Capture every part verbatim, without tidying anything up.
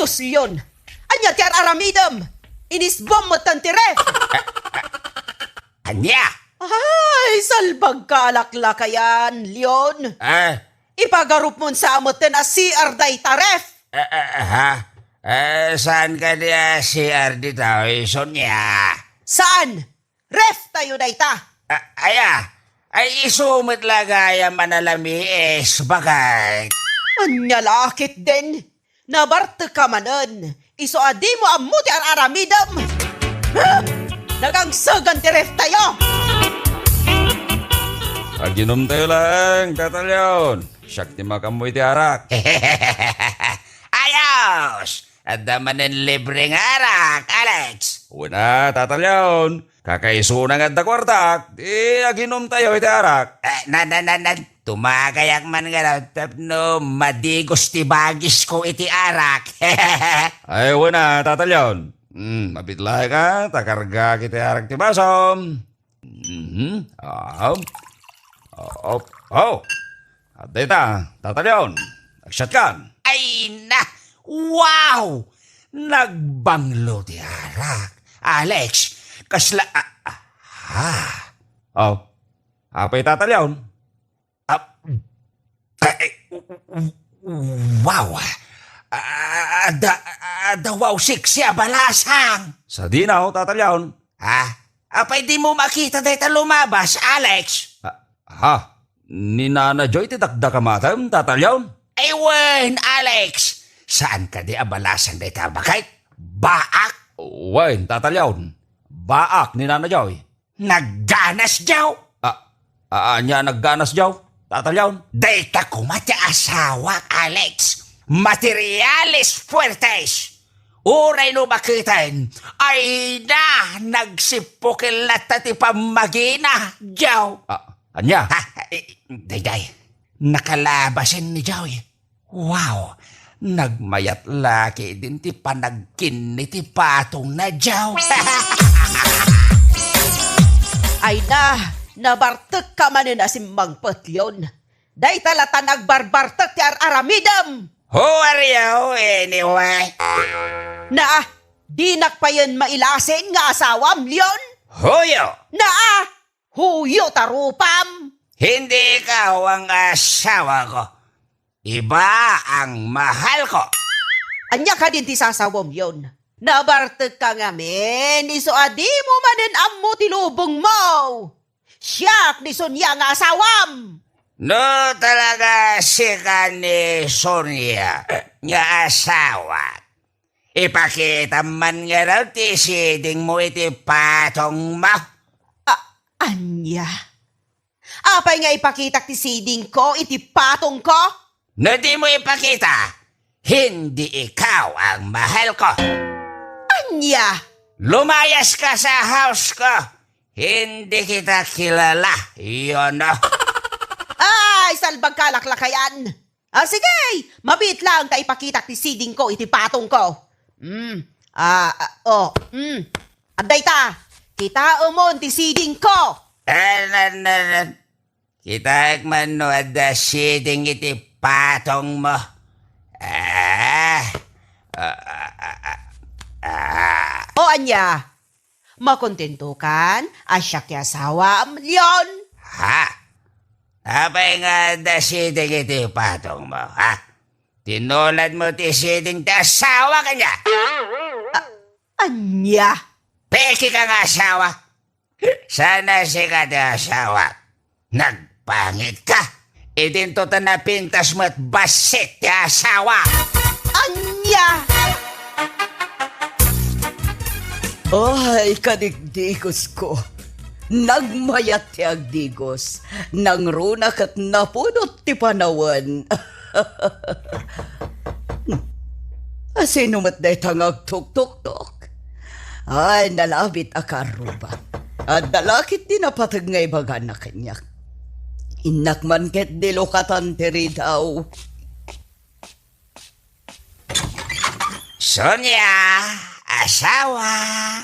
Tus, Leon! Ania ti ar-aramidem? Inisbom metten ti ref! Ania? Ay, salbagka a laklakayan, Leon! Ah? Ipagarupmon sa metten a C R dayta ref! Ah, ah, ha? Eh, saan kadi a C R dita, Sonia? Saan? Ref tayo dayta! Ah, aya? Ay, isu met la gayam a nalamiis, baket. Ania la ketdin? Nabartekka manen, isu a dimo ammo ti ar-aramidem. Ha? Nagangsegan ti ref tayo! Aginom tayo laeng, Tata Leon. Siak ti makaammo iti arak. Ayos! Adda manen libre nga arak, Alex. Wen a, Tata Leon. Kakaisuna nga adda kuartak, di aginom tayo iti arak. Eh, na, na, na, na, tumagayak man nga tapno madigos ti bagisko iti arak. Ay, wen a, Tata Leon. Hmm, mabiit laeng ka, ta kargaak iti arak ti basom. Mhm. Ah. Oh, oh, oh. Adda ita, Tata Leon. Agsiatkan. Ay na! Wow! Nagbanglo ti arak. Alex, kasla, ah, ah, ha? Oh, apay, Tata Leon? Ah, ah, eh, wow! Ah, adda, adda wow sexy a balasang! Sadino, Tata Leon? Ha? Apay dimo makita dayta lumabas, Alex? Ah, ha? Ni Nana Joy ti dakdakamatem, Tata Leon? Ay wen, Alex! Saan kadi a balasang dayta, baket? Baak? Wen, Tata Leon. Baak ni Nana Joy. Nagganas, Joe? Ah, ah, ania nagganas, Joe? Tata Leon? Dayta koma ti asawak, Alex. Materiales fuertes. Uray no baketen, ay na, nagsippukel latta ti pammagina, Joe. Ah, ania? Ha, eh, dayday, nakalabasen ni Joe. Wow! Nagmayat la ketdin ti panagkinni ti patongna, Joe. Ay na, nabartekka manen a simmangpet, Leon. Dayta latta nagbarbartek ti ar-aramidem. Who are you, anyway? Naa, dinak payen mailasin nga asawam, Leon? Who you? Naa, huyo ta rupam. Hindi ikaw ang asawa ko. Iba ang mahal ko. Ania kadin ti sasawam, Leon? Nabartekka ngamin, isu a dimo manen ammo ti lubongmo. Siak ni Sonia nga asawam. No talaga sika ni Sonia nga asawa, ipakitam man ngarud ti sidingmo iti patongmo. A-, ania? Apay nga ipakitak ti sidingko iti patongko? No dimo ipakita, hindi ikaw ang mahal ko. Ania? Lumayaska sa house ko. Hindi kita kilala, you know. Ay, salbagka a laklakayan. Ah, sige, mabiit laeng ta ipakitak ti sidingko iti patongko. Hmm. Ah, ah, oh, hmm. Adda ita, kitaemon ti sidingko. Eh, nan, nan, nan. Kitaek man no adda siding iti patongmo. Ah. Ah, ah, ah, ah. O ania? Makontentokan a siak ti asawam, Leon? Ha? Apay nga adda siding iti patongmo, ha? Tinuladmo ti siding ti asawa kaniak? A-, ania? Peke ka nga asawa. Saan a sika ti asawa. Nagpangit ka. Idinto ta napintas met bassit ti asawa. Ania? Ay, kadigdigos ko. Nagmayat ti agdigos. Nangruna ket napudot ti panawen. Asino met dayta nga agtuktuktok? Ay, nalabit a karruba. Adda la ket di napateg nga ibagana kaniak. Innak man ket dilukatan ti ridaw. Sonia, asawak,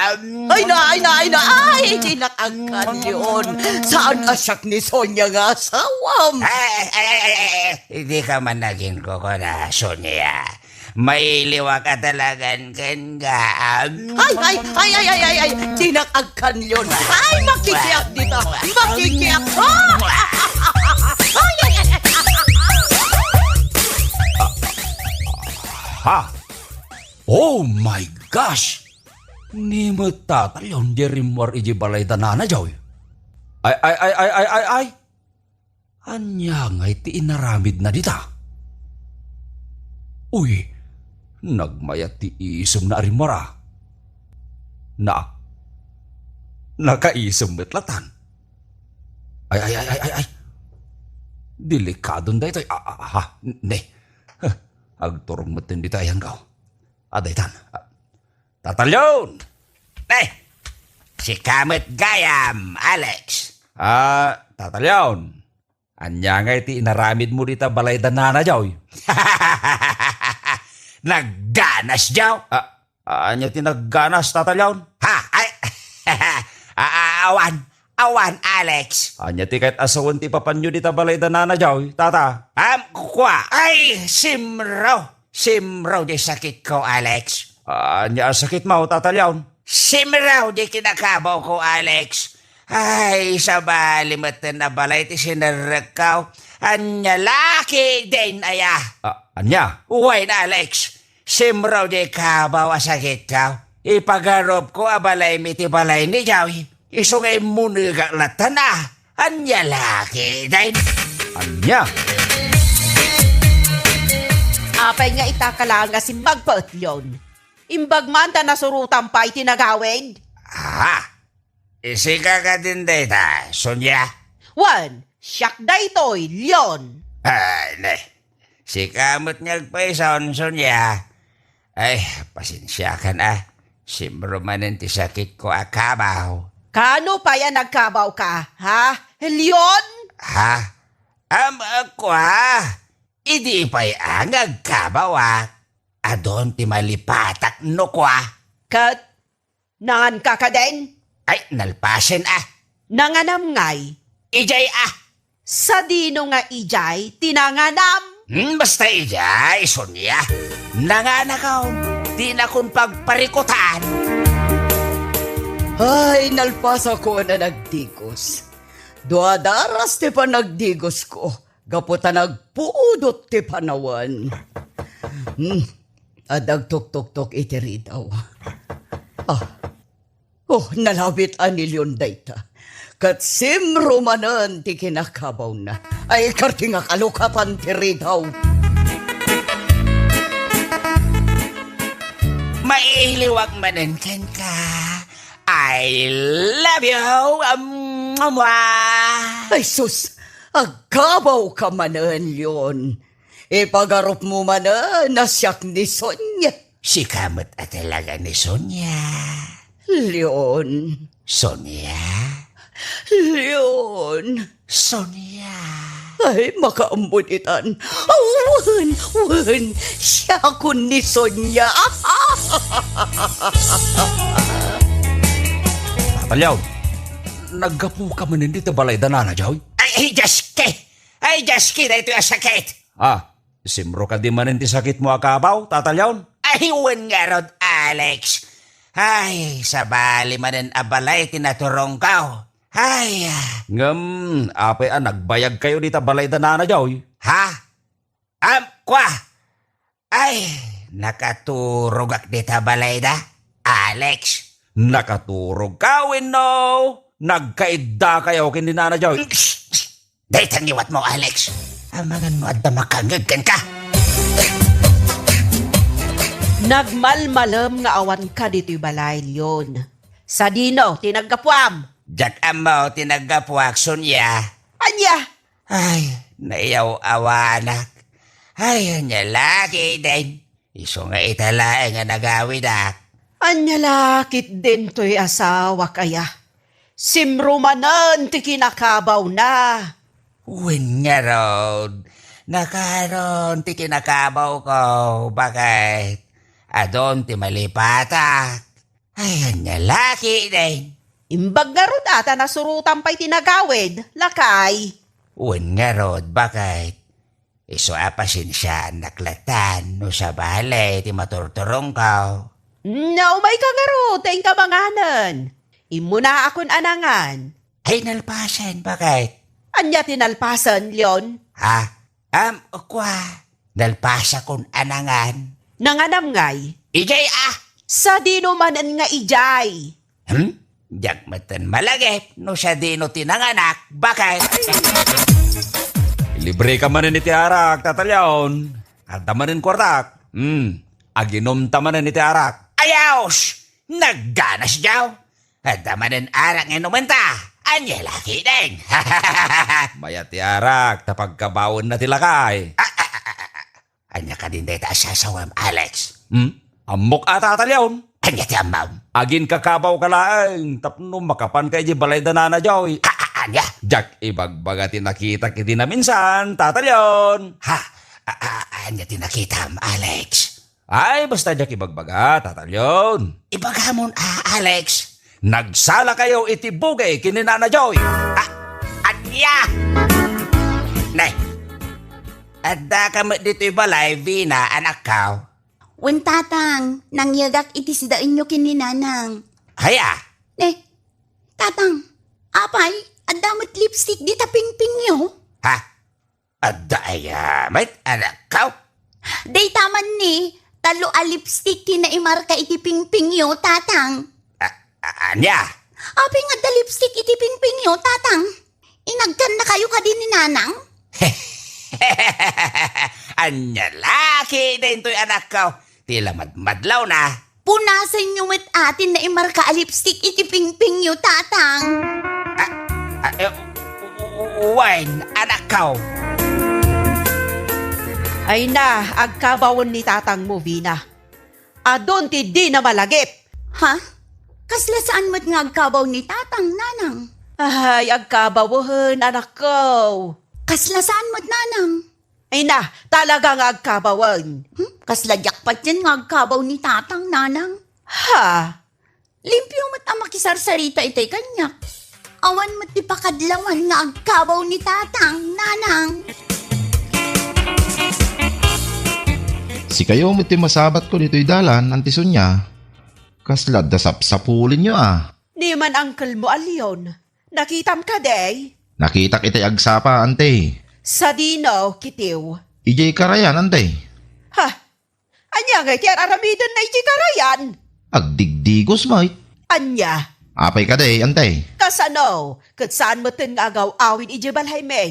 Ay na, ay na, ay na, ay, dinak agkan, Leon. Saan a siak ni Sonia nga asawam? Ay, ay, ay, ay, ay, ay, di ka man naging kukuna, Sonia. Mailiwak a talagan ken gaam. Ay, ay, ay, ay, ay, ay, ay, dinak agkan, Leon. Ay, makikiak dita. Makikiak. Ah! Ay, ay, ay, ay. Ha? Oh my gosh! Ni met Tata Leon di rimmuar iti balay da Nana Joy. Ay, ay, ay, ay, ay, ay, ay! Ania ngay ti inaramidna dita? Uy, nagmayat ti isemna a rimmuar a. Na, nakaisem met latan. Ay, ay, ay, ay, ay, ay. Delikadon daytoy. Ah, ah, ah, ne. Huh, agturong met dita, ayanko. Ah, daytan. Ah, Tata Leon! Eh, sika met gayam, Alex. Ah, Tata Leon, ania ngay ti inaramidmo dita balay da Nana Joy? Nagganas, Joy? Ah, ania ti nagganas, Tata Leon? Ha? Ay, a-, a-, awan. Awan, Alex. Ania ti ket a sawen ti ipapanyo dita balay da Nana Joy, Tata? Am, kua. Ay, simro. Simro di sakitko, Alex. Ania a sakitmo, Tata Leon? Simro di kinakabawko, Alex. Ay, sabali metten a balay ti sinerrekko. Ania la ketdin aya? Ah, ania? Wen, Alex. Simro di kabaw a sakitko. Ipagarupko a balaymi ti balay ni Joy. Isu nga immunegak latan a. Ania la ketdin? Ania? Apay nga itaka laeng a simmagpaet, Leon? Imbag man ta nasurotam pay ti nagawid? Ah, sika kadin dayta, Sonia? Wen, siak daytoy, Leon. Ay, ne. Sika met nga agpayson, Sonia. Ay, pasensiakan a. Simro manen ti sakitko a kabaw. Kaano pay a nagkabawka, ha, Leon? Ha? Am, kua, idi pay a nga agkabawak, adun ti malipatak no kua. Ket nanganka kadin? Ay, nalpasen a. Nanganam ngay? Idiay a. Sadino nga idiay ti nanganam? Hmm, basta idiay, Sonia. Nanganakon, dinakon pagparikutan. Ay, nalpasakon a nagdigos. Dua daras ti panagdigosko. Gapu ta nagpudot ti panawen. Hmm, adda agtuktuktok iti ridaw. Ah, oh, nalabit a ni Leon dayta. Ket simro manen ti kinakabawna. Ay, karti nga kalukatan ti ridaw. Mailiwak manen kenka. I love you. Um, mwah. Ay, sus! Agkabawka manen, Leon. Ipagarupmo manen a siak ni Sonia. Sika met a talaga ni Sonia. Leon. Sonia. Leon. Sonia. Ay, makaammo ditan. Wen, wen, siakon ni Sonia. Tata Leon, naggapuka manen dita balay da Nana Joy? Ay, ay, Diyos ko! Ay, Diyos ko, daytoy a sakit! Ah, simro kadi manen ti sakitmo a kabaw, Tata Leon? Ay, wen ngarud, Alex. Ay, sabali manen a balay ti naturongko. Ay, ah. Ngem, apay a nagbayagkayo dita balay da Nana Joy? Ha? Am, kua? Ay, nakaturogak dita balayda, Alex. Nakaturogka wenno nagkaiddakayo ken ni Nana Joy? Dayta ngiwatmo, Alex. Amangan no adda makangngeg kenka. Nagmalmalem nga awanka ditoy balay, Leon. Sadino ti naggapuam? Diak ammo ti naggapuak, Sonia. Ania? Ay, naiyaw-awanak. Ay, ania la ketdin? Isu nga ita laeng a nagawidak. Ania la ketdin toy asawak aya? Simrumanen ti kinakabawna. Wen ngarud, nakaron ti kinakabawko, baket adun ti malipatak. Ay, ania la ketdin? Imbag ngarud a ta nasurotam pay ti nagawid, lakay. Wen ngarud, baket isu a pasensiaannak latan no sabali ti maturturongko. Naumayka ngarud ta inka manganen. Immunaakon a nangan. Ay, nalpasen, baket? Ania ti nalpasen, Leon? Ha? Am, kua, nalpasakon a nangan. Nanganam ngay? Idiay a? Sadino manen nga idiay? Hmm? Diak metten malagip no sadino ti nanganak, baket? Libreka manen iti arak, Tata Leon. Adda manen kuartak. Hmm. Aginumta manen iti arak. Ayos! Nagganas diaw. Adda manen arak nga inumenta. Ania la ketdin? Mayat ti arak, ta pagkabawenna ti lakay. Ah, ah, ah, ah, ah. Ania kadin dayta a sasawem, Alex? Hmm? Ammok a, Tata Leon. Ania ti ammom? Aginkakabawka laeng tapno makapanka idiay balay da Nana Joy. Ah, ah, ania? Diak ibagbaga ti nakitak idi naminsan, Tata Leon. Ha? Ah, ah, ania ti nakitam, Alex? Ay, basta diak ibagbaga, Tata Leon. Ibagamon a, Alex. Nagsalakayo iti bugey ken ni Nana Joy. Ah, ania? Ne, addaka met ditoy balay, Vina, anakko? Wen, Tatang, nangyegak iti sidaenyo ken ni Nanang. Aya? Ne, Tatang, apay, adda met lipstick dita pingpingyo? Ha? Adda aya met, anakko? Dayta man ni, tallo a lipstick ti naimarka iti pingpingyo, Tatang. A-, a-, ania? Apay nga adda lipstick iti pingpingyo, Tatang? Inagkannakayo kadi ni Nanang? Ania la ketdin toy, anakko? Ti la madmadlawna. Punasenyo met a ti naimarka a lipstick iti pingpingyo, Tatang. Ah, ah, eh, wen, anakko. Ay na, agkabawen ni Tatangmo, Vina. Adun ti dina malagip. Ha? Kasla saan met nga agkabaw ni Tatang, Nanang? Ay, agkabawen, anakko. Kasla saan met, Nanang? Ay na, talaga nga agkabawen. Hmm? Kasla diak patien nga agkabaw ni Tatang, Nanang. Ha? Limpio met a makisarsarita itay kaniak. Awan met ti pakadlawan nga agkabaw ni Tatang, Nanang. Sikayo met ti masabatko ditoy dalan, Auntie Sonia. Kasla adda sapsapulenyo a. Ni man angkelmo a Leon. Nakitam kadi? Nakitak itay agsapa, Auntie. Sadino, kitaw? Idiay karayan, Auntie. Ha? Ania ngay ti ar-aramidenna idiay karayan? Agdigdigos met. Ania? Apay kadi, Auntie? Kasano? Ket saan metten nga agaw-awid idiay balay mi.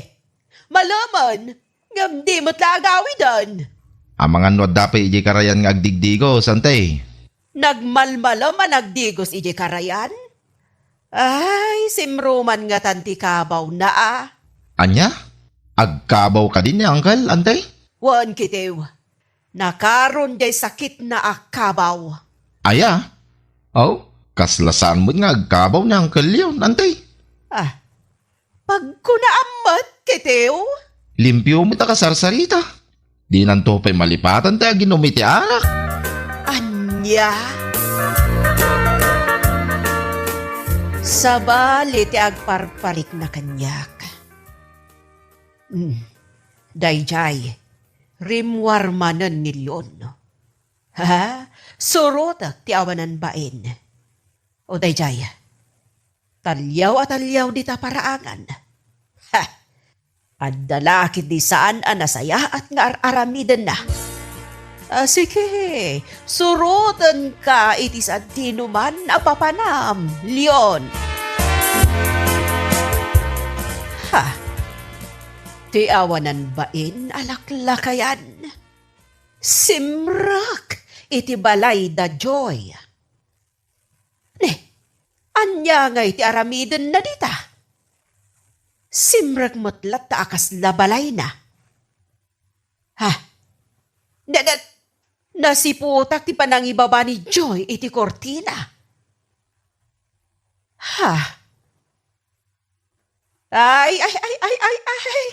Malemen, ngem di met la agawiden. Amangan no adda pay idiay karayan nga agdigdigos, Auntie. Nagmalmalem a nagdigos idiay karayan? Ay, simruman ngatan ti kabawna a. Ania? Agkabaw kadi ni Uncle, Auntie? Wen, kitaw. Nakaron diay sakitna a kabaw. Aya? Aw, kasla saan met nga agkabaw ni Uncle Leon, Auntie? Ah, pagkunaam met, kitaw? Limpio met a kasarsarita. Dinanto pay malipatan ti aginum iti arak. Ania? Sabali ti agparparikna kaniak. Hmm. Daydiay, rimmuar manen ni Leon. Ha? Surotek ti awanan bain. O daydiay, taliaw a taliaw dita paraangan. Ha! Adda la ketdi saan a nasayaat nga ar-aramidenna. Ah, sige, surotenka iti sadinoman a papanam, Leon. Ha! Ti awanan bain a laklakayan. Simrek iti balay da Joy. Ne, ania ngay ti aramidenna dita? Simrek met latta a kasla balayna. Ha? Na, na, nasiputak ti panangibaba ni Joy iti kurtina. Ha? Ay, ay, ay, ay, ay, ay.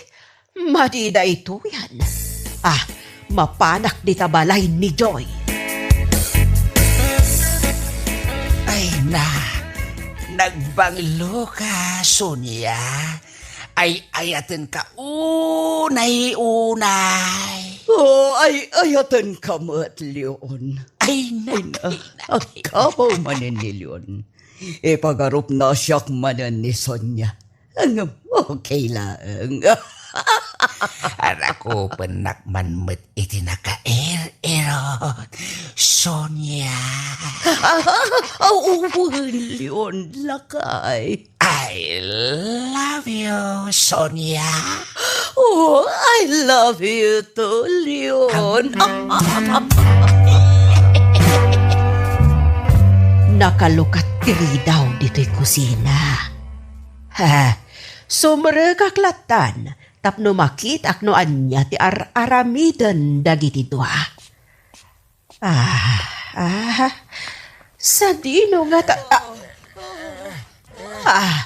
Madi daytoyen. Ah, mapanak dita balay ni Joy. Ay na, nagbanglo ka, Sonia. Ay-ayaten ka unay, unay. Oh, ay-ayaten ka met, Leon. Ay, Ay, na, na, ay, na, ay, agkabaw manen ni Leon. Ipagarupna siak manen ni Sonia. Ngem okay laeng. Arakupennak man met iti nakair-irot, Sonia. Aw, wen, Leon, lakay. I love you, Sonia. Oh, I love you too, Leon. Nakalukat ti ridaw ditoy kusina. Ha, sumrekak lattan tapno makitak no ania ti ar-aramiden dagiti dua. Ah, ah, sadino nga ta-, ah, ah,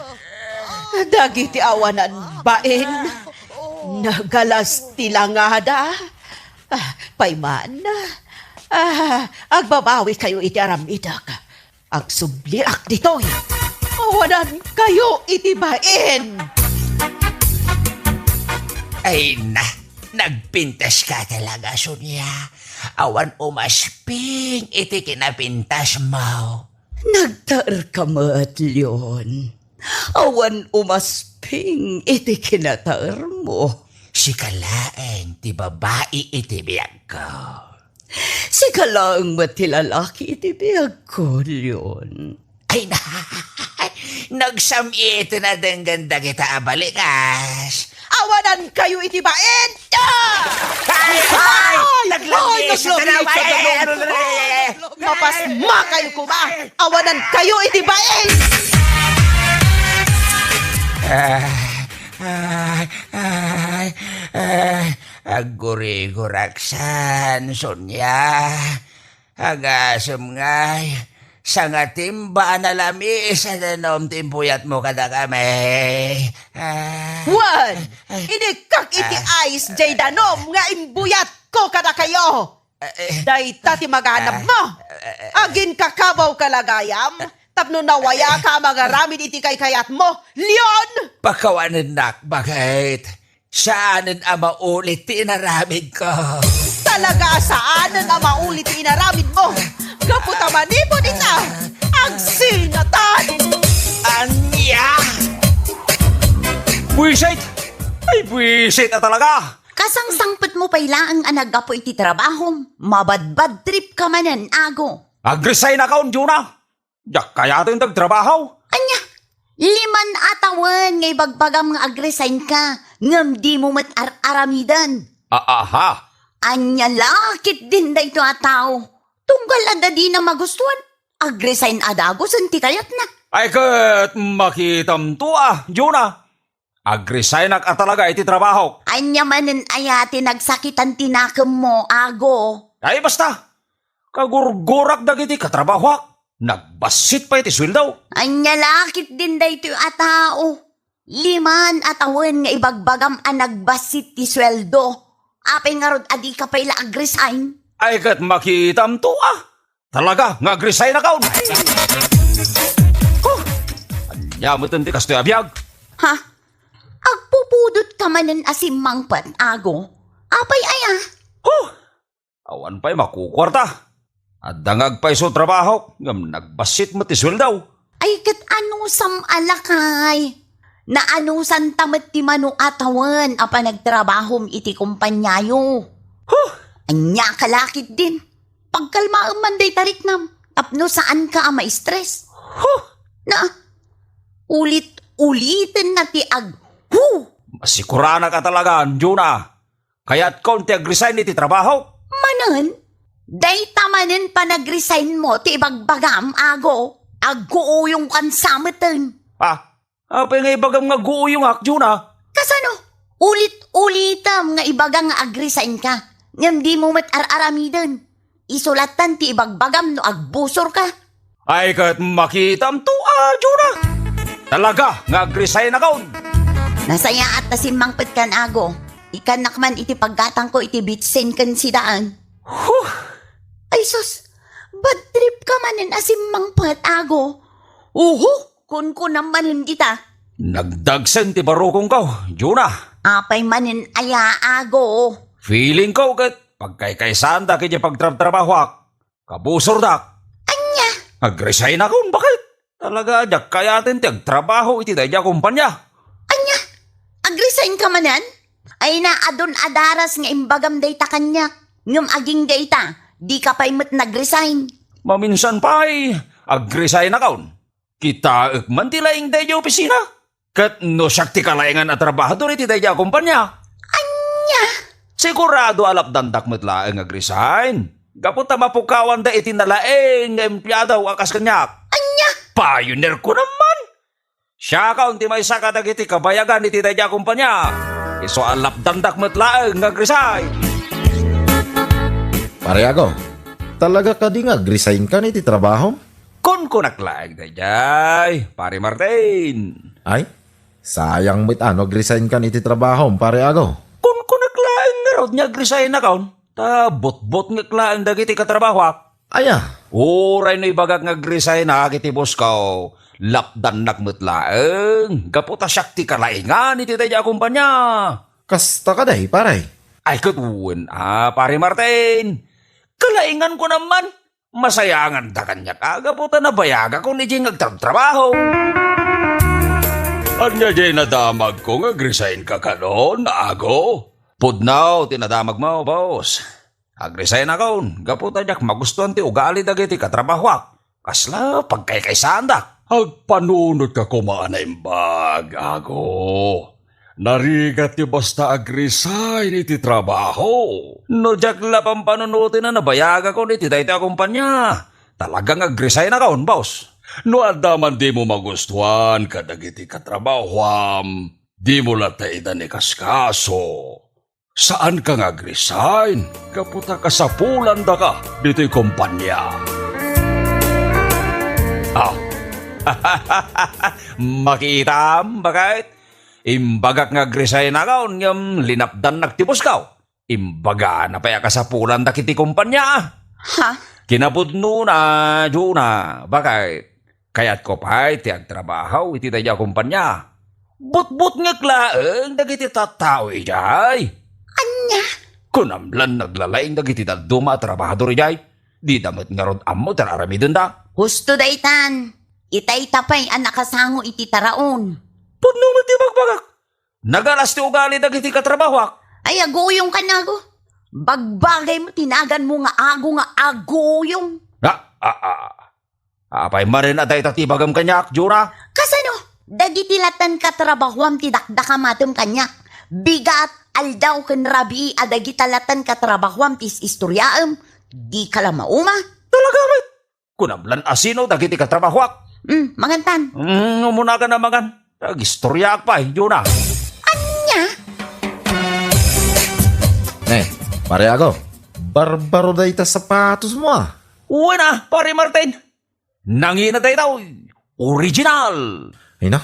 dagiti awanan bain, nagalas ti langada. Ah, payman, ah, agbabawikayo iti aramidek. Agsubliak ditoy. Awanankayo iti bain. Ay na, nagpintas ka talaga, Sonia. Awan umasping iti kinapintasmo. Nagtaerka met, Leon. Awan umasping iti kinataermo. Sika laeng ti babai iti biagko. Sika laeng met ti lalaki iti biagko, Leon. Ay na, nagsam-iten a denggen dagita a balikas. Awanankayo iti bain! Ah! Ay, ay, ay, naglangis, naglangis, naglangis. Mapasmakayo koma! Awanankayo iti bain! Ah, ay, ay, ay, aggurigurak san, Sonia. Agasem ngay, sangatimba a nalamiis a danum ti imbuyatmo kadakami. Ah. Wen, ah, inikkak iti ah, ice jay danum nga imbuyatko kadakayo. Eh, eh. Dayta ti maganabmo. Ah, eh, eh. Aginkakabawka la gayam, tapno nawayaka a mangaramid iti kaykayatmo, Leon! Pakawanennak, baket. Saanen a maulit ti inaramidko. Talaga a saanen a maulit ti inaramidmo. Gapu ta manipud ita, agsinatan! Ania? Buisit! Ay, buisit a talaga! Kasangsangpetmo pay laeng a naggapu iti trabahom, mabadbadtripka manen, Ago. Agresign akon, Juna. Diak kayaten ti agtrabaho. Ania? Liman a tawen nga ibagbagam nga agresignka, ngem dimo met ar-aramiden. A-, aha? Ania la ketdin daytoy a tao? Tunggal adda dina magustuan, agresign a dagusen ti kayatna. Ay, ket makitamto a, Juna. Agresignak a talaga iti trabahok. Ania manen aya ti nagsakitan ti nakemmo, Ago? Ay, basta! Kagurgurak dagiti katrabahoak. Nagbassit pay ti sueldo. Ania la ketdin daytoy a tao? Liman a tawen nga ibagbagam a nagbassit ti sueldo. Apay ngarud a dika pay la agresign? Ay, ket makitamto a. Talaga nga agresign akon. Huh! Ania met ti kastoy a biag? Ha? Agpupudotka manen a simmangpet, Ago? Apay aya? Huh! Awan pay makukuarta. Adda nga agpayso trabahok, ngem nagbassit met ti sueldo. Ay, ket anusam a lakay? Naanusanta met ti mano a tawen a panagtrabahom iti kompaniayo. Huh! Ania ka la ketdin? Pagkalmaem man dayta riknam, tapno saanka a ma-stress. Huh! Na, ulit-uliten na ti ag-, hu! Masikuranak a talaga, Juna. Kayatkon ti agresign iti trabaho. Manen, dayta manen panagresignmo ti ibagbagam, Ago. Agguuyongkan sa meten. Ah, apay nga ibagam nga agguuyongak, Juna? Kasano? Ulit-ulitem nga ibaga nga agresignka, ngem dimo met ar-aramiden. Isu lattan ti ibagbagam no agbusorka. Ay, ket makitamto a, Juna. Talaga nga agresign akon. Nasayaat ta simmangpetkan, Ago. Ikkannak man iti paggatangko iti bitsin ken sidaen. Huh! Ay sus, bad trip ka manen a simmangpet, Ago. Uhu, kunkunam manen dita. Nagdagsen ti barukongko, Juna. Apay manen aya, Ago? Feelingko ket pagkaykaysaandak iti pagtrabtrabahoak. Kabusordak. Ania? Agresign akon, baket. Talaga, diak kayaten ti agtrabaho iti daydi a kumpanya. Ania? Agresign ka manen? Ay na, adun adaras nga imbagam dayta kaniak. Ngem agingga ita, di ka pay met nagresign. Maminsan pay, agresign akon. Kitaek man ti laing daydi opisina. Ket no siak ti kalaingan a trabahador iti daydi a kumpanya. Ania? Sigurado a lapdandak met laeng nga agresign. Gapu ta mapukawanda iti nalaing nga empleado a kas kaniak. Ania? Pioneer ko naman. Siakon ti maysa kadagiti kabayagan iti daydi a kumpanya. Isu a lapdandak met laeng nga agresign. Pare Ago, talaga kadi nga agresign kan iti trabahom? Kunkunak laeng daydiay, Pare Martin. Ay, sayang met a no agresign kan iti trabahom, Pare Ago. Kunkunak laeng ngarud nga agresign akon. Ta butbutngek laeng dagiti katrabahoak. Aya? Uray no ibagak nga agresignak iti boss ko, lapdannak met laeng. Gapu ta siak ti kalaingan iti daydi a kumpanya. Kasta kadi, pare? Ay, ket wen a, Pare Martin. Kalaingan ko naman. Masayanganda kaniak a gapu ta nabayagakon idiay nga agtrabtrabaho. Ania diay nadamagko nga agresign ka kanon, Ago? Pudno ti nadamagmo, boss. Agresign akon gapu ta diak magustuan ti ugali dagiti katrabahoak. Kasla pagkaykaysaandak. Agpanunot ka koma a naimbag, Ago. Narigat ti basta agresign iti trabaho. No diak la pampanunoten a nabayagakon iti dayta a kumpanya, talagang agresign akon, boss. No adda man dimo magustuan kadagiti katrabahoam, dimo latta ida ni kaskaso. Saan ka nga agresign gapu ta kasapulandaka ditoy kumpanya. Ah. Makitam, baket? Imbagak nga agresign akon ngem linapdannak ti boss ko. Imbagana pay a kasapulandak iti kumpanya. Ha? Kinapudnona, Juna, baket? Kayatko pay ti agtrabaho iti daydi a kumpanya. Butbutngek laeng dagiti tattao idiay. Ania? Kunam lan naglalaing dagiti dadduma a trabahador idiay. Dida met ngarud ammo ti ar-aramidenda. Husto daytan. Itay ta pay a nakasango iti taraon. Pudno met ti bagbagak. Nagalas ti ugali dagiti katrabahoak. Ay, aguyong ka, Ago. Bagbagay mo ti naganmo nga Ago nga aguyong. Ah, ah, ah. Apay manen a dayta ti ibagam kaniak, Juna? Kasano? Dagiti latan katrabahoam ti dakdakamatem kaniak. Bigat, aldaw ken rabii a dagita latan katrabahoam ti is-istoriaem. Di ka la mauma? Talaga met? Kunam lan a sino dagiti katrabahoak. Hmm, mangantan. Hmm, umunakan a mangan. Agistoriaak pay, Juna. Ania? Eh, Pare Ago, barbaro dayta sapatosmo, ah. Wen a, Pare Martin. Nangina dayta, original. Ay na,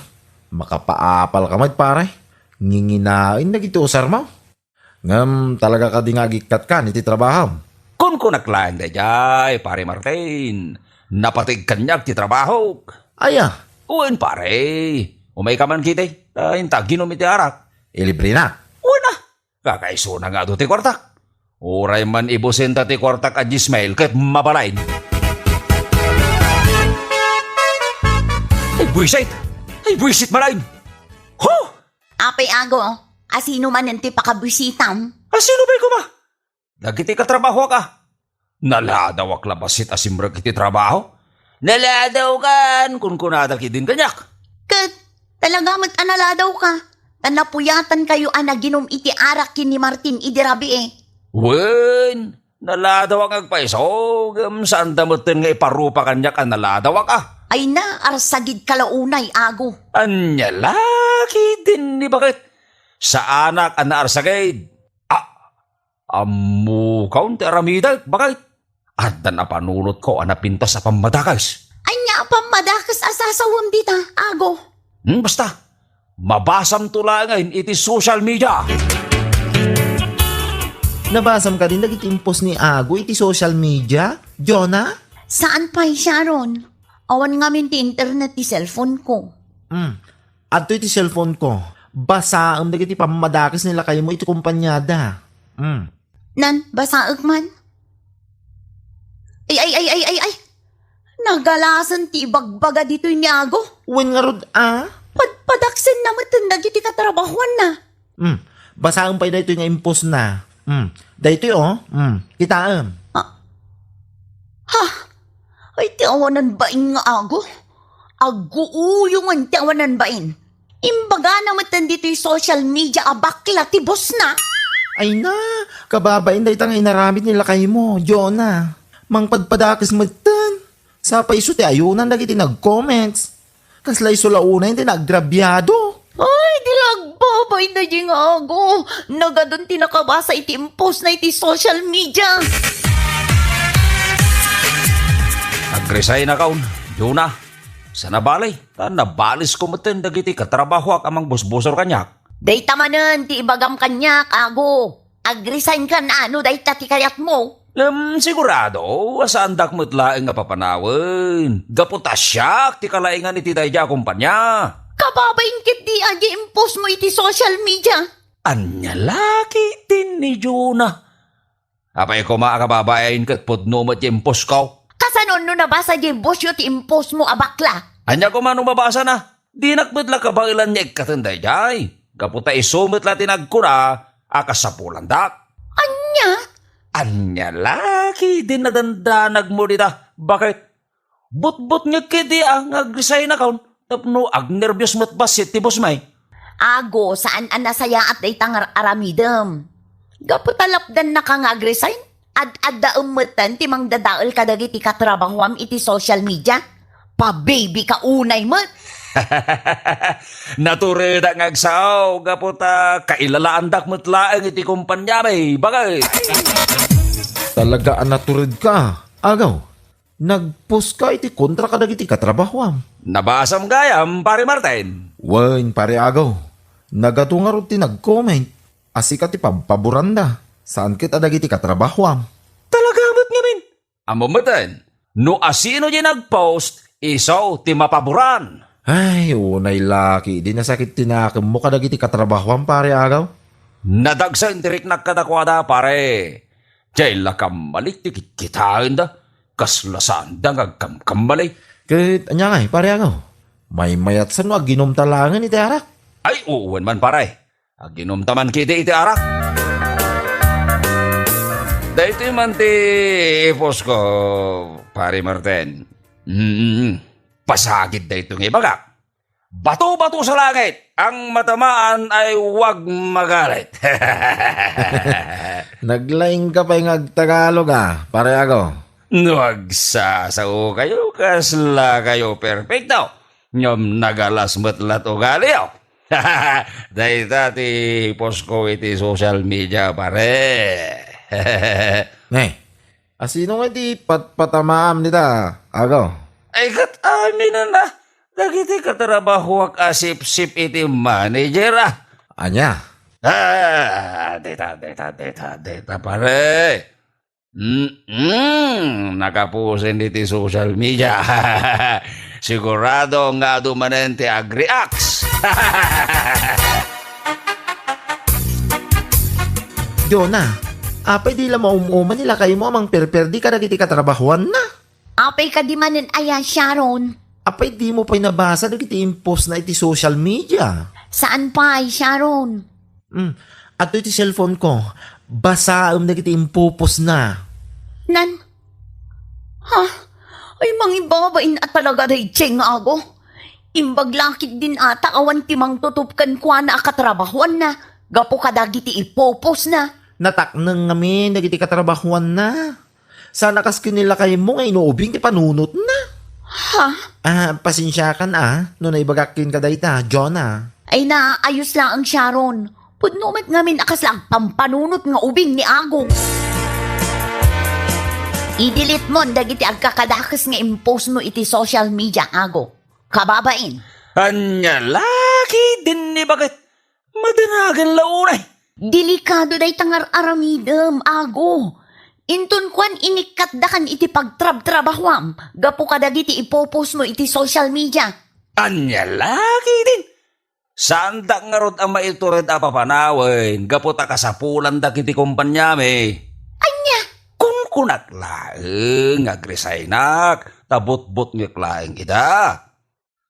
makapaapal ka met, pare. Nginginaen dagiti usarmo. Ngem talaga kadi nga agikkatka iti trabahom? Kunkunak laeng daydiay, Pare Martin. Napateg kaniak ti trabahok. Aya? Wen, pare. Umayka man ketdi, ta inta aginom iti arak. Ilibrenak? Wen a. Kakaisuna nga adu ti kuartak. Uray man ibusenta ti kuartak a dies mil ket mabalin. Ay, buisit! Ay, buisit manen! Huh! Apay Ago, asino manen ti pakabuisitam? Asino pay koma? Dagiti katrabahoak a. Naladawak la bassit a simrek iti trabaho. Naladawkan, kunkunada ketdin kaniak. Ket, talaga met a naladawka. Ta napuyatankayo a naginom iti arak ken ni Martin idi rabii. Wen, naladawak nga agpayso, ngem saanda metten nga iparupa kaniak a naladawak a. Ay na, arsagidka la unay, Ago. Ania la ketdin ni baket? Saanak a naarsagid. A, Ammokon ti aramidek, baket? Adda napanunotko a napintas a pammadakes. Ania a pammadakes a sasawem dita, Ago? Hmm, basta. Mabasamto laengen iti social media. Nabasam kadin dagiti impost ni Ago iti social media, Jonah? Saan pay, Sharon. Awan ngamin ti internet ti cellphone ko. Hmm. Adtoy ti cellphone ko. Basaem dagiti pammadakes ni lakaymo iti kompaniada. Hmm. Nan, basaek man. Ay, ay, ay, ay, ay, ay. Nagalasen ti ibagbaga ditoy ni Ago. Wen ngarud, a? Padpadaksenna met dagiti katrabahoanna. Hmm. Basaem pay daytoy nga impostna. Hmm. Daytoy, o. Hmm. Kitaem. Ah. Ha? Ay, ti awanan bain nga Ago. Agguuyongen ti awanan bain. Imbagana met ditoy social media a bakla ti bossna. Ay na, kababain dayta nga inaramid ni lakaymo, Jonah. Mangpadpadakes metten. Sa pay isu ti ayunan dagiti nag-comments. Kasla isu la unay ti naagrabiado. Ay, di la agbabain daydiay nga Ago. Nagadun ti nakabasa iti impostna iti social media. Agresign-akon, Jonah. Sa nabali, ta nabalisko metten dagiti katrabahoak a mangbusbusor kaniak. Dayta manen ti ibagam kaniak, Ago. Agresign-ka no dayta ti kayatmo. Ngem sigurado a saandak met laeng a papanawen. Gapu ta siak ti kalaingan iti daydiay a kompania. Kababain ketdi a di impostmo iti social media. Ania la ketdin ni Jonah? Apay koma a kababain ket pudno met ti imposko? Kasano no nabasa diay bossyo ti impostmo a bakla? Ania koma no mabasana? Dinak met la kabaelan nga ikkaten daydiay. Gapu ta isu met la ti nagkuna a kasapulandak. Ania? Ania la ketdin nadandanagmo dita? Baket? Butbutngek ketdi a nga agresign-akon tapno agnerbios met bassit ti bossmi. Ago, saan a nasayaat dayta nga ar-aramidem. Gapu ta lapdannaka nga agresign, ad-addaem metten ti mangdadael kadagiti katrabahoam iti social media. Pabibika unay met. Naturedak nga agsao gapu ta kailalaandak met laeng iti kompaniami, baket. Talaga a naturedka, Ago. Nagpost ka iti kontra kadagiti katrabahoam. Nabasam gayam, Pare Martin? Wen, Pare Ago. Nagadu ngarud ti nag-comment a sika ti pabpaboranda. Saan ket a dagiti katrabahoam. Talaga met ngamin? Ammom metten, no asino diay nag-post, isu ti mapaboran. Ay, unay la ketdi nasakit ti nakemmo kadagiti katrabahoam, Pare Ago. Nadagsen ti riknak kadakuada, pare. Diay la kammali ti kitkitaenda. Kasla saanda nga agkamkamali. Ket ania ngay, Pare Ago? Maymayatsa no aginumta laengen iti arak? Ay, wen man, pare. Aginumta man ketdi iti arak. Daytoy man ti iposko, Pare Martin. Mm, pasagid daytoy nga ibagak. Bato-bato sa langit, ang matamaan ay huwag magalit. Naglaing ka pay nga agtagalog, a, Pare Ago. No agsasao kayo, kasla kayo perpekto. Ngem nagalas met la't ugaliyo. Dayta ti post ko iti social media, pare. Ne, asino nga ti patpatamaam dita, Ago? Ay, ket amin a dagiti katrabahoak a sipsip iti manager, a. Ania? Ah, dita, dita, dita, dita, pare. Mm-mm, nakapusin iti social media. Sigurado nga adu manen ti agreacts. Jonah, apay di la maum-uman ni lakaymo a mangperperdi kadagiti katrabahoanna? Apay kadi manen aya, Sharon? Apay dimo pay nabasa dagiti impostna iti social media? Saan pay, Sharon? Hmm, adtoy ti cellphone ko. Basaem dagiti impopostna. Nan? Ha? Ay, mangibabain a talaga daydiay nga Ago. Imbag la ketdin a ta awan ti mangtutup kenkuana a katrabahoanna gapu kadagiti ipopostna. Natakneng ngamin dagiti katrabahoanna. Saan a kas ken ni lakaymo nga inuubing ti panunotna. Ha? Ah, pasensiakan a, no naibagak kenka dayta, Jonah. Ay na, ayos laeng, Sharon. Pudno met ngamin a kasla agpampanunot nga ubing ni Ago. I-delete mon dagiti agkakadakes nga impostmo iti social media, Ago. Kababain. Ania la Kidin ni baket. Madanagan la unay. Delikado dayta nga ar-aramidem, Ago. Inton kuan, inikkatdakan iti pagtrabtrabahoam gapu kadagiti ipopost mo iti social media. Ania la kidin? Saandak ngarud a maitured a papanawen gapu ta kasapulandak iti kompaniami. Ania? Kunkunak laeng nga agresignak ta butbutngek laeng ida.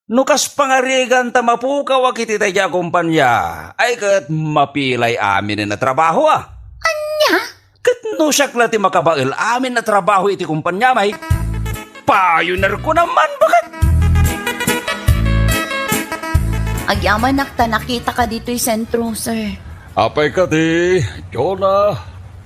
No kas pangarigan ta mapukawak iti daydiay a kompania, ay ket mapilay aminen a trabaho a. Ania? Ket no siak la ti makabael amin a trabaho iti kompaniami, pioneer ko naman, baket. Agyamanak ta nakitaka ditoy sentro, sir. Apay kadi, Jonah?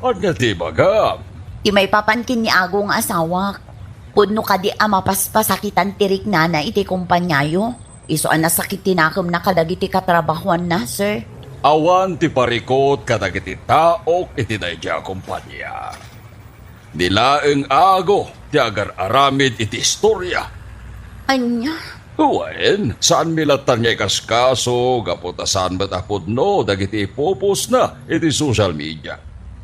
Ania ti ibagam? Ti maipapan ken ni Ago nga asawak. Pudno kadi a mapaspasakitan ti riknana iti kompaniayo? Isu a nasakit ti nakemna kadagiti katrabahoanna, sir. Awan ti parikut kadagiti taok iti daydiay a kompania. Ni laeng Ago ti agar-aramid iti istoria. Ania? Wen, saanmi latta nga ikaskaso gapu ta saan met a pudno dagiti ipopostna iti social media.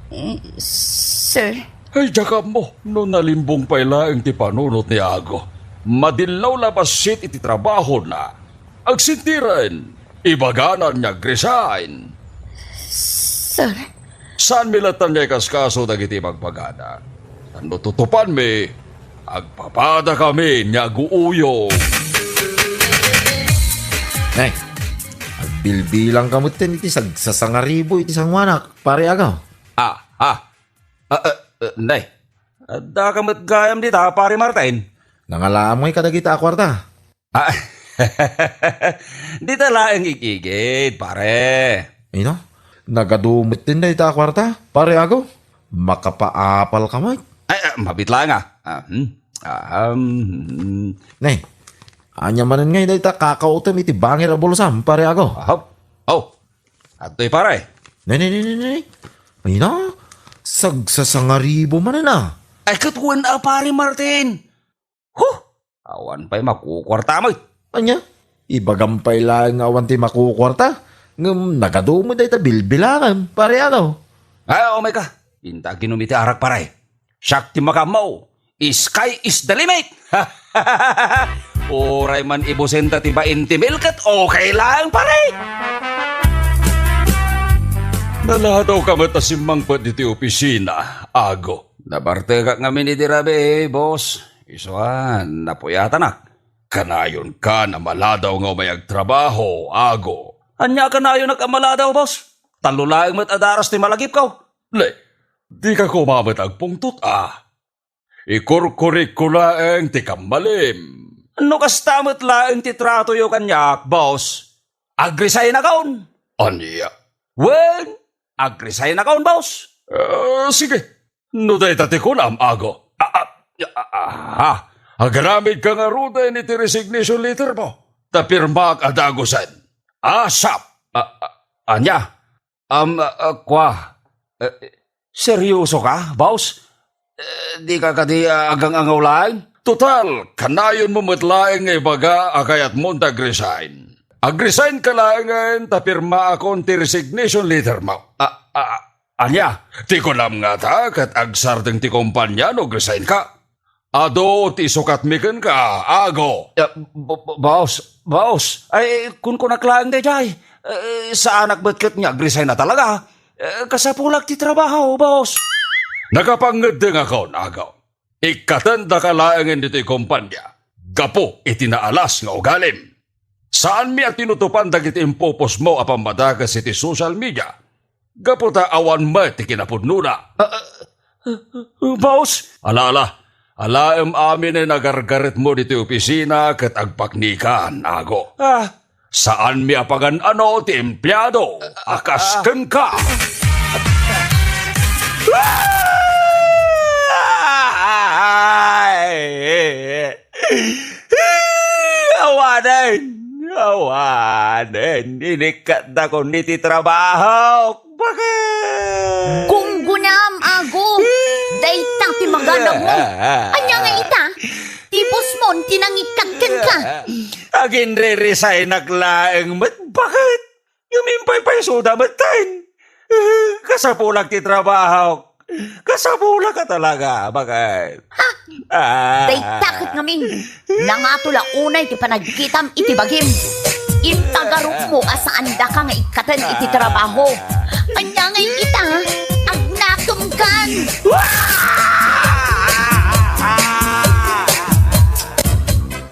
Eh, sir. Ay, diak ammo no nalimbong pay laeng ti panunot ni Ago. Madillaw la bassit iti trabahona. Agsentiren, ibagana nga agresign. Sir? Saanmi latta nga ikaskaso dagiti ibagbagana. Tapno tutupanmi, agpapadakami nga aguuyong. Nay, agbilbilangka metten iti sagsasangaribo iti sangoanak, Pare Ago. Ah, ah. Ah, ah, ah, nay. Addaka met gayam dita, Pare Martin. Nangalaam ngay kadagita a kuarta? Ah, dita laeng igigid, pare. Ino? Nagadu metten dayta a kuarta, Pare Ago? Makapaapalka met. Ay, ah, mabit laeng, ah. Ah, hmm. Ah, hmm. Nay, ania manen ngay dayta kakautem iti bangir a bulsam, Pare Ago? Ahop. Oh, adtoy, pare. Nay, nay, nay, nay, nay. Ina, sagsasangaribo manen a. Ay, ket wen a, Pare Martin. Huh! Awan pay makukuarta met. Ania? Ibagam pay laeng nga awan ti makukuarta. Ngem nagadu met dayta bilbilangem, Pare Ago. Ay, umay ka. Inta aginum iti arak, pare. Siak ti makaammo. Sky is the limit! Uray man ibusenta ti bainte mil ket okay laeng, pare! Naladawka met a simmangpet iti opisina, Ago. Nabartekak ngamin iti rabii, boss. Isu a, napuyatanak. Kanayonkan a maladaw nga umay agtrabaho, Ago. Ania a kanayonak a maladaw, boss? Tallo laeng met a daras ti malagipko. Le, dika koma met agpungtot a. Ikurkurikko laeng ti kammalim. No kasta met laeng ti tratoyo kaniak, boss, agresign akon. Ania? Wen, agresign akon, boss. Ah, sige. No dayta ti kunam, Ago. Ah, ah, ah, ah. Agaramidka ngaruden iti resignation letter mo. Ta pirmaak a dagusen. Asap. Ah, ah, ania? Am, ah, ah, kua. Eh, seryoso ka, boss? Eh, di ka kadi, ah, agang-angaw laeng? Total, kanayon mo met laeng nga ibaga a kayat mo nga ag-resign. Ag-resign ka laengen ta pirmaakon ti resignation letter mo. Ah, ah, ania? Ti kunam ngata ket agsardeng ti kompania no ag-resign ka? Adu ti isukatmi kenka, Ago. Ah, b-, b-, boss, boss. Ay, kunkunak laeng daydiay. Eh, saanak met ket nga ag-resign a talaga. Eh, kasapulak ti trabaho, boss. Nakapangeddengakon, Ago. Ikkatendaka laengen ditoy kompania gapu iti naalas nga ugalim. Saanmi a tinutopan dagiti impopostmo a pammadakes iti social media gapu ta awan met ti kinapudnona. Ah, ah, ah, boss? Ala, ala. Alaem aminen a gargaretmo ditoy opisina ket agpaknikan, Ago. Ah. Saanmi a pagan-ano ti empleado a kas kenka. Awanen! Awanen! Inikkatdakon iti trabahok! Bakit? Gunggunam, Ago! Dayta ti maganabmo! Ania nga ita? Ti Tusmon ti nangikkat kenka. Aginre-resignak laeng met, baket? Ngem impaypaysoda metten. Eh, kasapulak ti trabahok. Kasapulak a talaga, baket? Ha? Ah. Dayta ket ngamin, nangato la unay ti panagkitam iti bagim. Intagarupmo a saandaka nga ikkaten iti trabaho. Ania ngay ita, agnakemkan.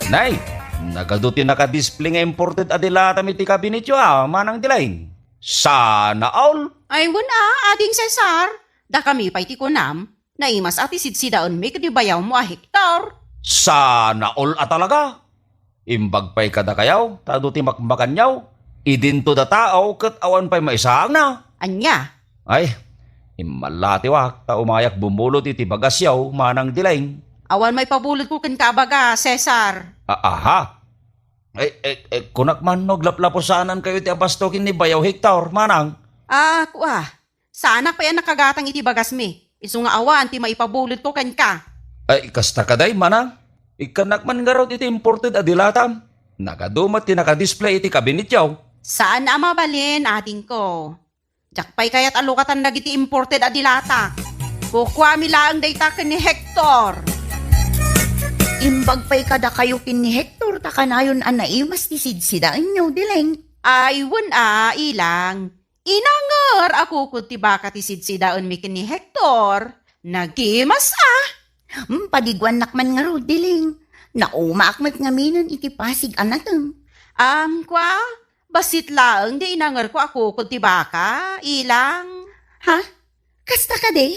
Nay, nagadu ti naka-display nga imported a dilatam iti kabinetyo, a, Manang Dilaing. Sana all. Ay, wen a, Ading Cesar. Dakami pay ti kunam, naimas a ti sidsidaenmi ken ni bayawmo a Hector. Sana all a talaga. Imbag pay kadakayo, ta adu ti makmakanyo, idinto da tao ket awan pay maisaangna. Ania? Ay, immallatiwak, ta umayak bumulod iti bagasyo, Manang Dilaing. Awan maipabulodko kenka a bagas, Cesar. A-, aha. Eh, eh, eh, kunak man no aglaplapo sanankayo iti abasto ken ni Bayaw Hector, Manang. Ah, kua. Saanak pay a nakagatang iti bagasmi, isu nga awan ti maipabulodko kenka. Ay, kasta kadi, Manang? Ikkannak man ngarud iti imported a dilatam. Nagadu met ti naka-display iti kabinetyo. Saan a mabalin, adingko. Diak pay kayat a lukatan dagiti imported a dilatak. Kukuami laeng dayta ken ni Hector. Imbag pay kadakayo ken ni Hector ta kanayon a naimas ti sidsidaenyo, Dilaing. Ay, wen a, ilang. Inanger a kukod ti baka ti sidsidaenmi ken ni Hector. Nagimas a. Hmm, padiguannak man ngarud, Dilaing. Naumaak met ngaminen iti Pasig a nateng. Am, kua? Bassit laeng ti inangerko a kukod ti baka, ilang. Ha? Kasta kadi?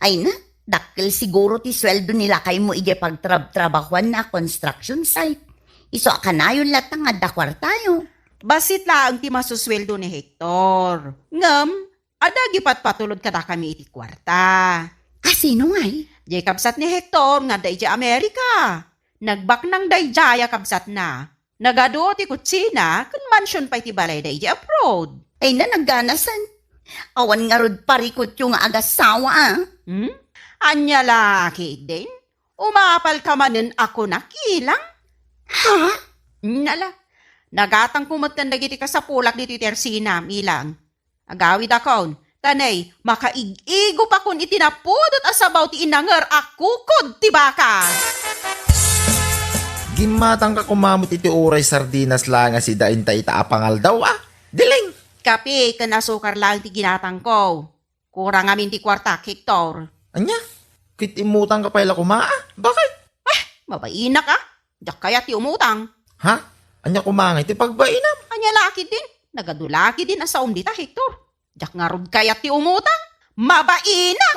Ay na, dakkel siguro ti sueldo ni lakaymo idiay pagtrabtrabahoanna a construction site. Isu a kanayon latta nga adda kuartayo. Bassit laeng ti masusueldo ni Hector. Ngem, adda agipatpatulod kadakami iti kuarta. Kasino ngay? Diay kabsat ni Hector nga adda idiay Amerika. Nagbaknang daydiay a kabsatna. Nagadu ti kutsina ken mansion pay ti balayda idiay abroad. Ay na, nagganasan. Awan ngarud parikutyo nga agasawa, a. Hmm? Ania la ketdin? Umapalka manen a kunak, ilang? Ha? Nala. Nagatangko met ken dagiti kasapulak ditoy tersinam, ilang. Agawidakon, ta nay, makaig-igupakon iti napudot a sabaw ti inanger a kukod ti baka. Gimmatangka koma met iti uray sardinas laeng a sidaen ta ita a pangaldaw, a. Dilaing. Kape ken asukar laeng ti ginatangko. Kurang amin ti kuarta, Hector. Ania? Ket immutangka pay la koma, a? Bakit? Ah, mabainak, a. Diak kayat ti umutang. Ha? Ania koma ngay ti pagbainam? Ania la ketdin? Nagadu la ketdin a saom dita, Hector. Diak ngarud kayat ti umutang. Mabainak!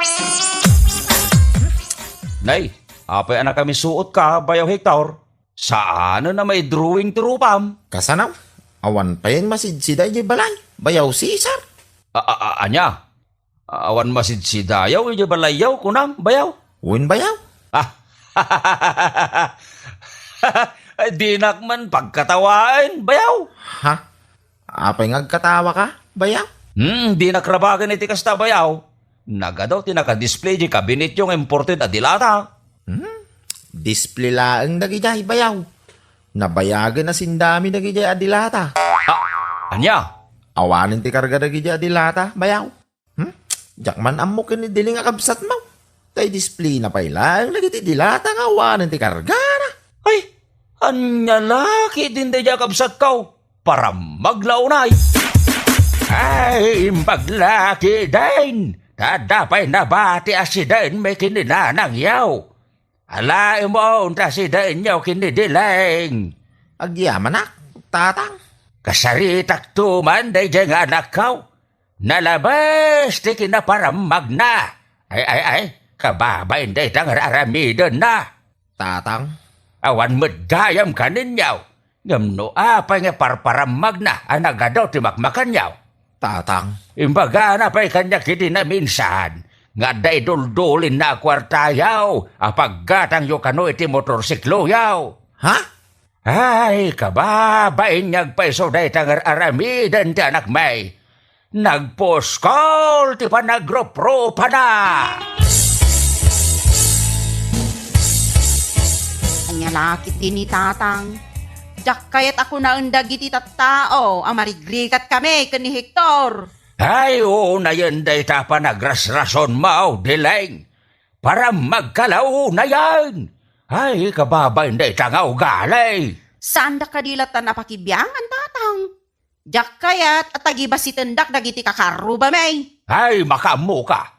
Nay, apay a nakamisuotka, Bayaw Hector? Saanen a maidrawing ti rupam? Kasano? Awan pay masidsida idiay balay, Bayaw Cesar. A, a, a, ania? Awan masidsidayo idiay balayyo, kunam, Bayaw? Wen, Bayaw. Ah. Ay, dinak man pagkatawaen, Bayaw. Ha? Apay nga agkatawaka, Bayaw? Hmm, dinak rabagen iti kasta, Bayaw. Nagadu ti naka-display di kabinetyo nga imported a dilata. Hmm? Display laeng dagidiay, Bayaw. Nabayagen a sindami dagidiay a dilata. Ah, ania? Awanen ti karga dagidiay a dilata, Bayaw. Hmm? Diak man ammo ken ni Dilaing a kabsatmo. Ta i-display na pay laeng dagiti dilata nga awanen ti kargana. Ay, ania la ketdin daydiay a kabsatko? Parammag la unay. Ay, imbag la ketdin. Ta adda pay nabati a sidaenmi ken ni nanangyo. Alaemon ta sidaenyo ken ni Dilaing. Agyamanak, tatang. Kasaritakto man daydiay nga anakko. Nalabes ti kinaparammagna. Ay, ay, ay, kababain dayta nga ar-aramidenna. Tatang. Awan met gayam kaninyo. Ngem no apay nga parparammagna a nagadu ti makmakanyo? Tatang. Imbagana pay kaniak idi naminsan nga adda iduldulinna a kuartayo a paggatangyo kano iti motorsikloyo. Ha? Ay, kababain nga agpayso dayta nga ar-aramiden ti anakmi. Nagpuskol ti panagruprupana. Ania Nakit ni Tatang. Diak kayat a kunaen dagiti tattao a marigrigat kami ken ni Hector. Ay, unayen dayta panagrasrasonmo, Dileng. Para magkalauna yan. Ay, kababain dayta nga ugali. Saandak kadi latta a pakibiangan, Tatang? Diak kayat a tagibasitendak dagiti kakarrubami. Ay, makaammoka.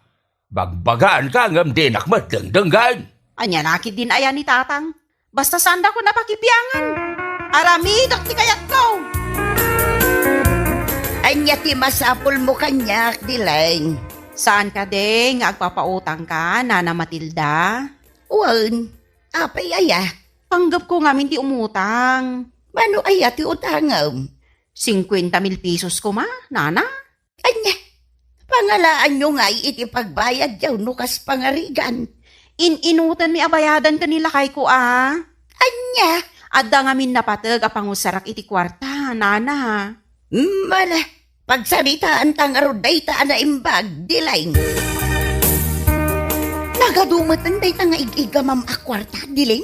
Bagbagaanka ngem dinak met dengdenggen. Ania la ketdin aya ni Tatang? Basta saandakon a pakibiangan. Aramidek ti kayatko. Ania ti masapulmo kaniak, Dileng? Saan kadi nga agpapautangka, Nana Matilda? Wen, apay aya? Panggepko ngamin ti umutang. Mano aya ti utangem? Singkuenta mil pesos koma, Nana. Ania? Pangalaanyo ngay iti pagbayadyo no kas pangarigan. In-inutanmi a bayadan ken ni lakayko a. Ania? Adda ngamin napateg a pangusarak iti kuarta, Nana. Mala, pagsaritaanta ngarud dayta a naimbag, Dileng. Nagadu metten dayta nga ig-iggamam a kuarta, Dileng?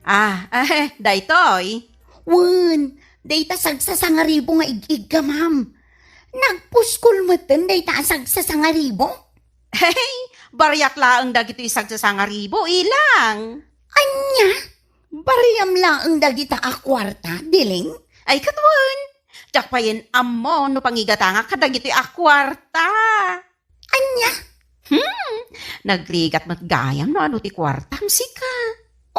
Ah, eh, daytoy. Wen, dayta sagsasangaribo nga ig-iggamam. Nagpuskol metten dayta a sagsasangaribo? Hey, bariak laeng dagitoy sagsasangaribo, ilang. Ania? Bariam laeng dagita a kuarta, Dileng? Ay, ket wen, diak payen ammo no pangigatangak kadagitoy a kuarta. Ania? Hmm, nagrigat met gayam no anu ti kuartam, sika.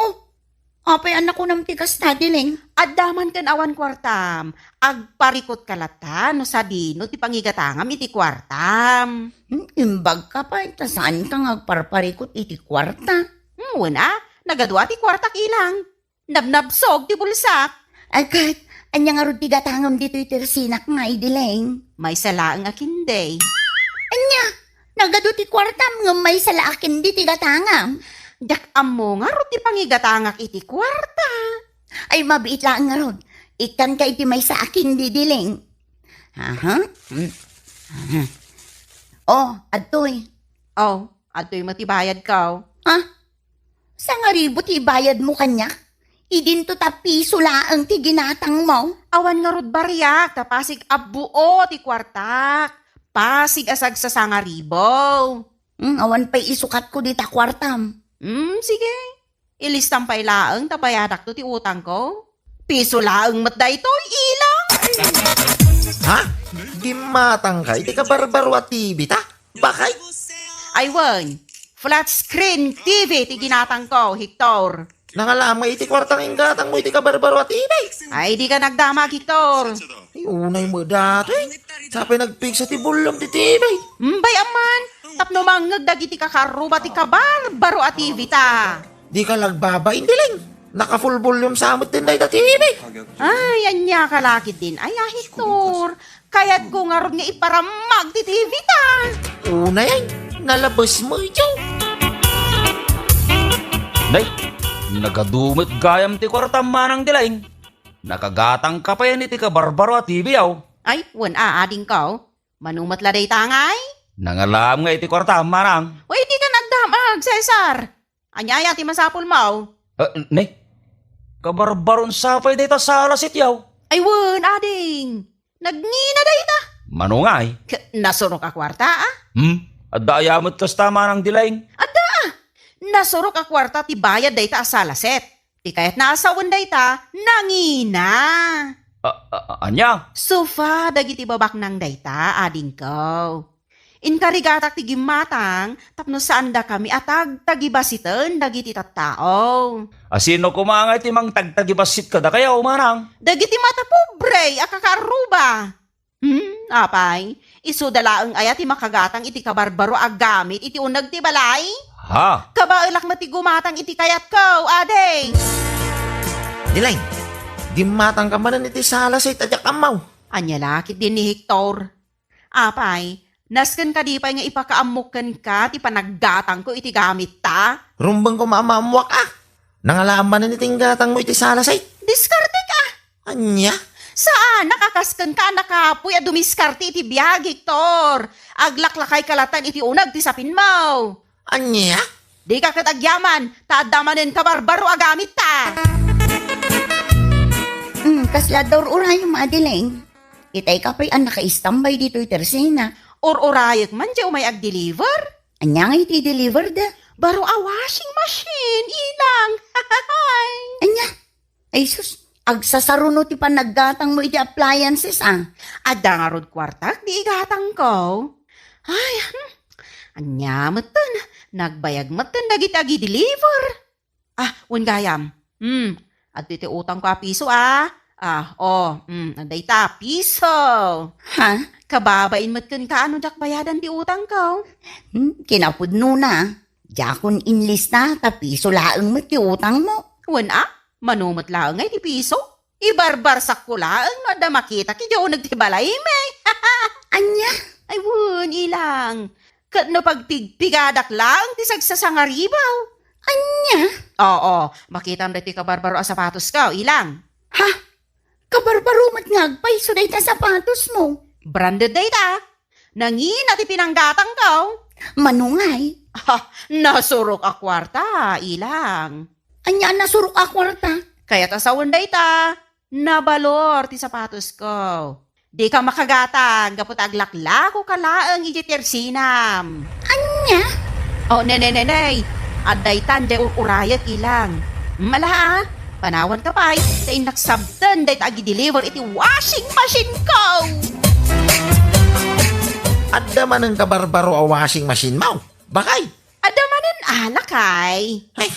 Oh, apay a nakunam ti kasta, Dileng? Adda man ken awan kuartam, agparikutka latta no sadino ti pangigatangam iti kuartam. Hmm, imbagka pay, ta saanka nga agparparikut iti kuarta. Hmm, wen a, nagadu a ti kuartak, ilang. Nabnabsog ti bulsak. Ay, ket, ania ngarud ti gatangam ditoy tersinak nga, Dileng? Maysa laeng a kindi. Ania? Nagadu ti kuartam ngem maysa la a kindi ti gatangam. Diak ammo ngarud ti pangigatangak iti kuarta. Ay, mabiit laeng ngarud. Ikkanka iti maysa a kindi, Dileng. Aha. Hmm. Aha. Oh, adtoy. Oh, adtoy met ti bayadko. Ha? Sangaribu ti ibayadmo kaniak? Idinto ta piso laeng ti ginatangmo. Awan ngarud bariak, ta pasig a buo ti kuartak. Pasig a sagsasangaribu. Hmm, awan pay isukatko dita kuartam. Hmm, sige. Ilistam pay laeng ta bayadakto ti utangko. Piso laeng met daytoy, ila. Ha? Gimmatangka iti kabarbaro a T V ta? Bakay? Ay wen, flat screen T V ti ginatangko, Hector. Nangalaam nga iti kuarta nga inggatangmo iti kabarbaro a T V. Ay, dika nagdamag, Hector. Ay, unay met daytoy. Sapay nagpiksa ti volume ti T V. Mbay amman, tapno mangngeg dagiti kakarruba ti kabarbaro a T V ta. Dika la agbabain, Dileng. Naka-full volume sa met dayta T V. Ay, ania ka la ketdin aya, Hector. Kayatko ngarud nga iparammag ti T V ta. Unay, nalabes met, Joe. Nay, nagadu met gayam ti kuartam, Manang Dileng. Nakagatangka payen iti kabarbaro a T V, aw. Ay, wen a, adingko. Mano met la dayta ngay? Nangalaam nga iti kuartam, Manang. Wen, dika nagdamag, Cesar. Ania aya ti masapulmo? Ah, ne? Kabarbaron sapay dayta sala sityaw. Ay wen, ading. Nagngina dayta. Mano ngay? K-, nasurok a kuarta, a? Hmm? Adda aya met kasta, Manang Dileng? Adda, a. Nasurok a kuarta ti bayad dayta a salaset. Ti kayatna a sawen dayta, nangina. A, a, a, ania? Sofa dagiti babaknang dayta, adingko. Inkarigatak ti gimmatang tapno saandakami a tagtagibasiten dagiti tattao. A, sino koma ngay ti mangtagtagibassit kadakayo, Manang? Dagiti matapobre a kakarruba. Hmm, apay, isuda laeng aya ti makagatang iti kabarbaro a gamit iti uneg ti balay? Ha? Kabaelak met ti gumatang iti kayatko, adi. Dileng, gimmatangka manen iti sala, say, ta diak ammo. Ania la ketdin ni Hector? Apay, nasken kadi pay nga ipakaammok kenka ti panaggatangko iti gamitta? Rumbeng koma a maammoak, a. Nangalaam manen iti inggatangmo iti sala, say. Diskartek, a. Ania? Saanak a kas kenka a nakapoy a dumiskarte iti biag, Hector. Aglaklakayka latta iti uneg ti sapinmo. Ania? Dika ket agyaman, ta adda manen kabarbaro a gamitta. Hmm, kasla adda ur-urayem, Adeline? Itay ka pay a nakaistambay ditoy tersina. Ur-urayek man ti umay agdeliver. Ania nga iti deliver da? Baro a washing machine, ilang. Ania? Ay sus, agsasaruno ti panaggatangmo iti appliances, ah. Adda ngarud kuartak di igatangko. Ay, hmm. Ania metten, nagbayag metten dagiti agi-deliver. Ah, wen gayam. Hmm, adda iti utangko a piso, ah. Ah, oh, hmm, adda ita, piso. Ha? Kababain met kenka no diak bayadan ti utangko. Hmm, kinapudnona. Diakon inlista ta piso laeng met ti utangmo. Wen a, mano met laeng nga iti piso? Ibarbarsakko laeng no adda makitak idiay uneg ti balaymi. Ania? Ay, wen, ilang. Ket no pagpigpigadak laeng ti sagsasangaribaw. Ania? Oo, makitam daytoy kabarbaro a sapatosko, ilang. Ha? Kabarbaro met nga agpayso dayta sapatosmo. Branded dayta. Nangina ti pinanggatangko. Mano ngay? Ha, nasurok a kuarta, ilang. Ania a nasurok a kuarta? Kayat a sawen dayta, nabalor ti sapatosko. Dika makagatang gapu ta aglaklakoka laeng idiay tersinam. Ania? Oh, ne, ne, ne, ne. Adda itan diay ur-urayek, ilang. Mala, ah. Panawanka pay, ta innak sabten dayta agi-deliver iti washing machine ko. Adda manen kabarbaro a washing machine mo, bakay? Adda manen a, lakay. Ay,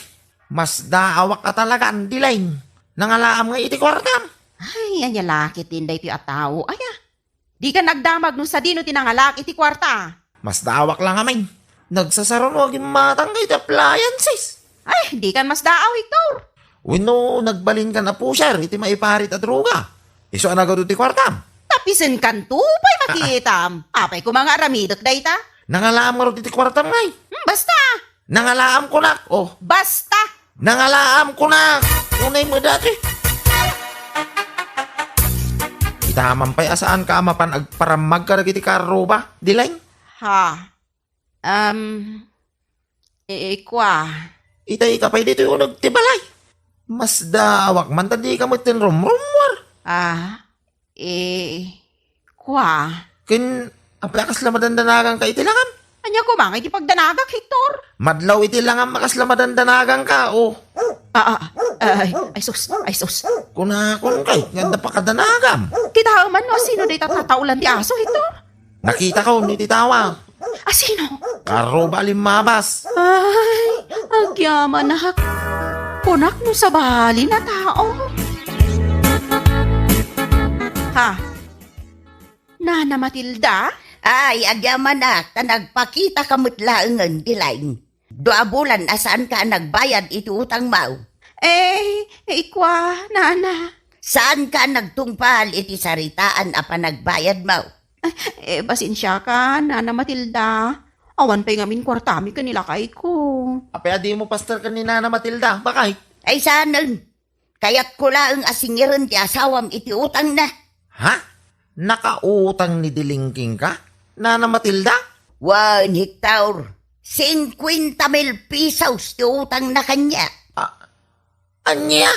masdaawak a talaga, Adeline. Nangalaam nga iti kuartam. Ay, ania la ketdin daytoy a tao, aya. Dika nagdamag no sadino ti nangalaak iti kuarta. Masdaawak la ngamin. Nagsasaruno a gimmatangka iti appliances. Ay, dikan masdaaw, Hector. Wenno nagbalinkan a pusher iti maiparit a droga. Isu a nagadu ti kuartam. Tapisenkanto pay makitam. Apay koma nga aramidek dayta? Nangalaam ngarud iti kuartam ngay. Hmm, basta. Nangalaam kunak, oh. Basta. Nangalaam kunak. Unay mo dati. Itaman pay a saanka a mapan agparammag kadagiti karruba, Adeline? Ha? Um, ikua. Itay ka pay ditoy uneg ti balay. Masdaawak man ta dika met rumrummuar. Ah, Eh, kua. Ken, apay a kasla madandanaganka iti langam? Ania koma nga iti pagdanagak, Hector? Madlaw iti langam a kasla madandanaganka, o. Ah, ah, ay, ay, sus, ay, sus. Kunakon kay, nga adda pakadanagam. Kitaem man no sino dayta tataolan ti aso, Hector? Nakitako iti tawa. A sino? Karruba a limmabas. Ay, agyamanak. Kunak no sabali na tao. Ha? Nana Matilda? Ay, agyamanak, ta nagpakitaka met laengen, Adeline. Dua a bulan a saanka a nagbayad iti utangmo. Eh, ikua, nana. Saanka a nagtungpal iti saritaan a panagbayadmo. Eh, pasensiaka, Nana Matilda. Awan pay ngamin kuartami ken ni lakayko. Apay a dimo paster ken ni Nana Matilda, bakay? Ay, saanen. Kayatko laeng a singiren ti asawam iti utangna. Ha? Nakautang ni Dilingking ka, Nana Matilda? Wen, Hector, singkuenta mil pesos ti utangna kaniak. Ah, ania?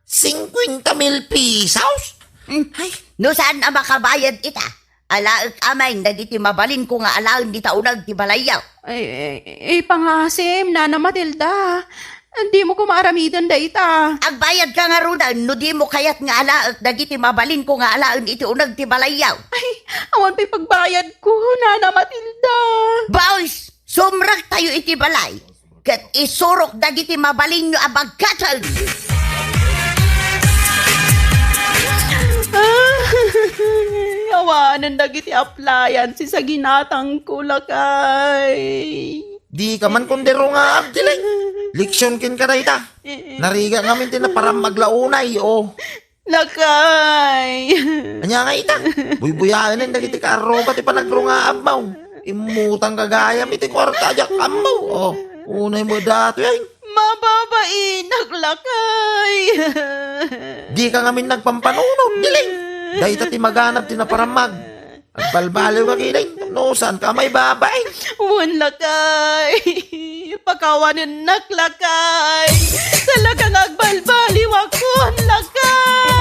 Singkuenta mil pesos? Hmm. Ay. No saan a makabayad ita, alaek amay dagiti mabalinko nga alaen ita uneg ti balayyo. Ay, ay, ay, pangasim, Nana Matilda. Dimo koma aramiden dayta. Agbayadka ngaruden no dimo kayat nga alaek dagiti mabalinko nga alaen iti uneg ti balayyo. Ay, awan pay pagbayadko, Nana Matilda. Boys, sumrektayo iti balay. Ket isurok dagiti mabalinyo a bagkaten. Awanen dagiti appliances a ginatangko, lakay. Dika man kundirungaak, Dileng. Leksion kenka dayta. Narigat ngamin ti naparammag la unay, o. Lakay. Ania nga ita? Buybuyaenen dagiti karruba ti panagrungaam, maw. Immutang gagayam iti kuarta a diak ammo. O, unay mo datoy, ay. Mababainak, lakay. Dika ngamin nagpampanunot, Dileng. Dayta ti maganab ti naparammag. Agbalbaliw ka ketdin, no saanka a maibabain. Wen, lakay. Pakawanennak, lakay. Talaga nga agbalbaliwakon, lakay.